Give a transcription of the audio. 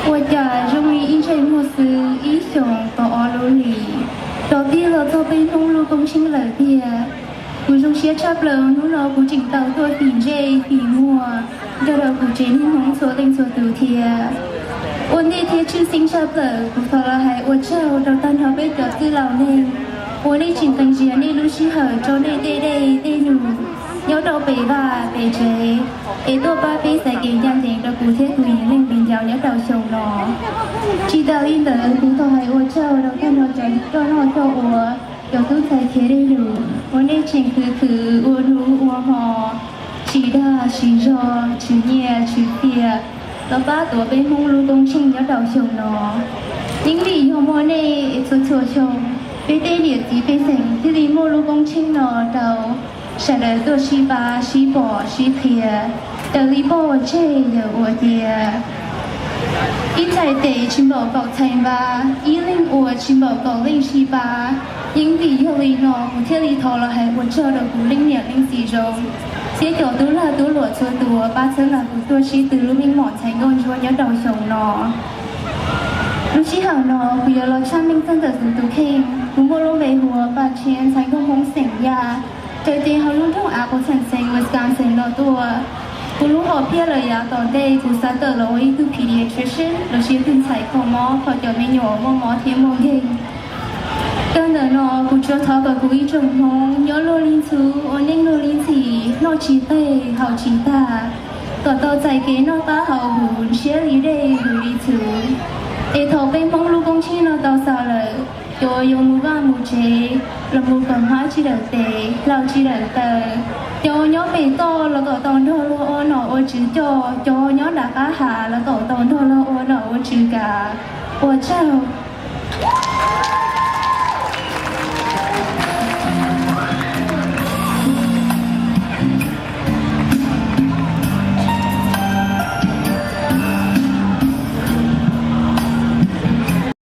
Ua cas zoo li ib ntsais muag xwb ib xyoos tau ob lub hlis, rov tig los txog peb Hmoob lub koob tsheej lawm tiag. Kuv zoo siab tshaj plaws hnub no kuv tseem tau tuaj fim ntsej fim muag nrog rau kuv tsev neeg Hmoob txhua leej txhua tus thiab. Ua ntej thiab tshwj xeeb tshaj plaws kuv thov los hais ua tsaug rau tag nrho peb cov txwj laus neeg uas nej tseem qee zias nej lub sij hawm tso nej tej dej tej num nyob rau pem vaj pem tsev es tuaj pab peb xaiv kev ncaj ncees rau kuv thiab kuv yim leej viv ncaus nyob rau xyoo no. Tsis tas li ntawd kuv thov hais ua tsaug rau tag nrho cov coj noj coj ua, cov tub ntxhais khiav dej num uas nej tseem khwv khwv ua hnub ua hmo, tsis dag tsis zog, tsis nyiaj tsis txiaj los pab tuav peb Hmoob lub koob tsheej nyob rau xyoo no. Yeej vim yog muaj nej es txhua txhua xyoo peb tej niam txiv pej xeem thiaj li muaj lub koob tsheej no rau sawv daws tuaj sib pab sib pom sib qhia raws li poj ua tseg yawm ua cia. Ib txhais tes tsis npaum kaum txhais npab, ib leeg ua tsis npaum kaum leej sib pab. Yeej vim yog li no kuv thiaj li thov los hais ua tsaug rau kuv leej niam leej txiv zoo thiab cov tub lag tub luam txhua tus uas pab txhawb nqa kuv tuaj sib tw lub meej mom ntxhais nkauj ntsuab nyob rau xyoo no. Lub sij hawm no kuv yuav los tshaj meej txog ntawm kuv tus kheej. Kuv muaj lub npe hu ua Paj Tshiab, ntxhais nkauj Hmoob xeem Yaj, raws ces hauv lub nroog Appleton xeev Wisconsin no tuaj. Kuv lub hom phiaj lawm yav tom ntej kuv xav tawm los ua ib tug pediatrician los sis ib tug ntxhais kho mob kho cov me nyuam muaj mob thiab muaj nkeeg. Kawg ntawm no kuv tsuas thov kom kuv ib tsoom Hmoob nyob luag li ntxhub, ua neej luag li ntxim, noj tsis qeg haus tsis tag, kom tau txais kev noj qab haus huv ntshiab li dej huv li txhuv. Es thaum peb Hmoob lub koob tsheej no tau xaus lawm, cov uas yuav mus vaj mus tsev los mus kom hmab tsis dawm tes hlau tsis dawm taw, cov uas nyob pem toj los kom tau nrog luag ua nom ua tswv coj, cov uas nyob nram qab hav los kom tau nrog luag ua nom ua tswv kav. Ua tsaug.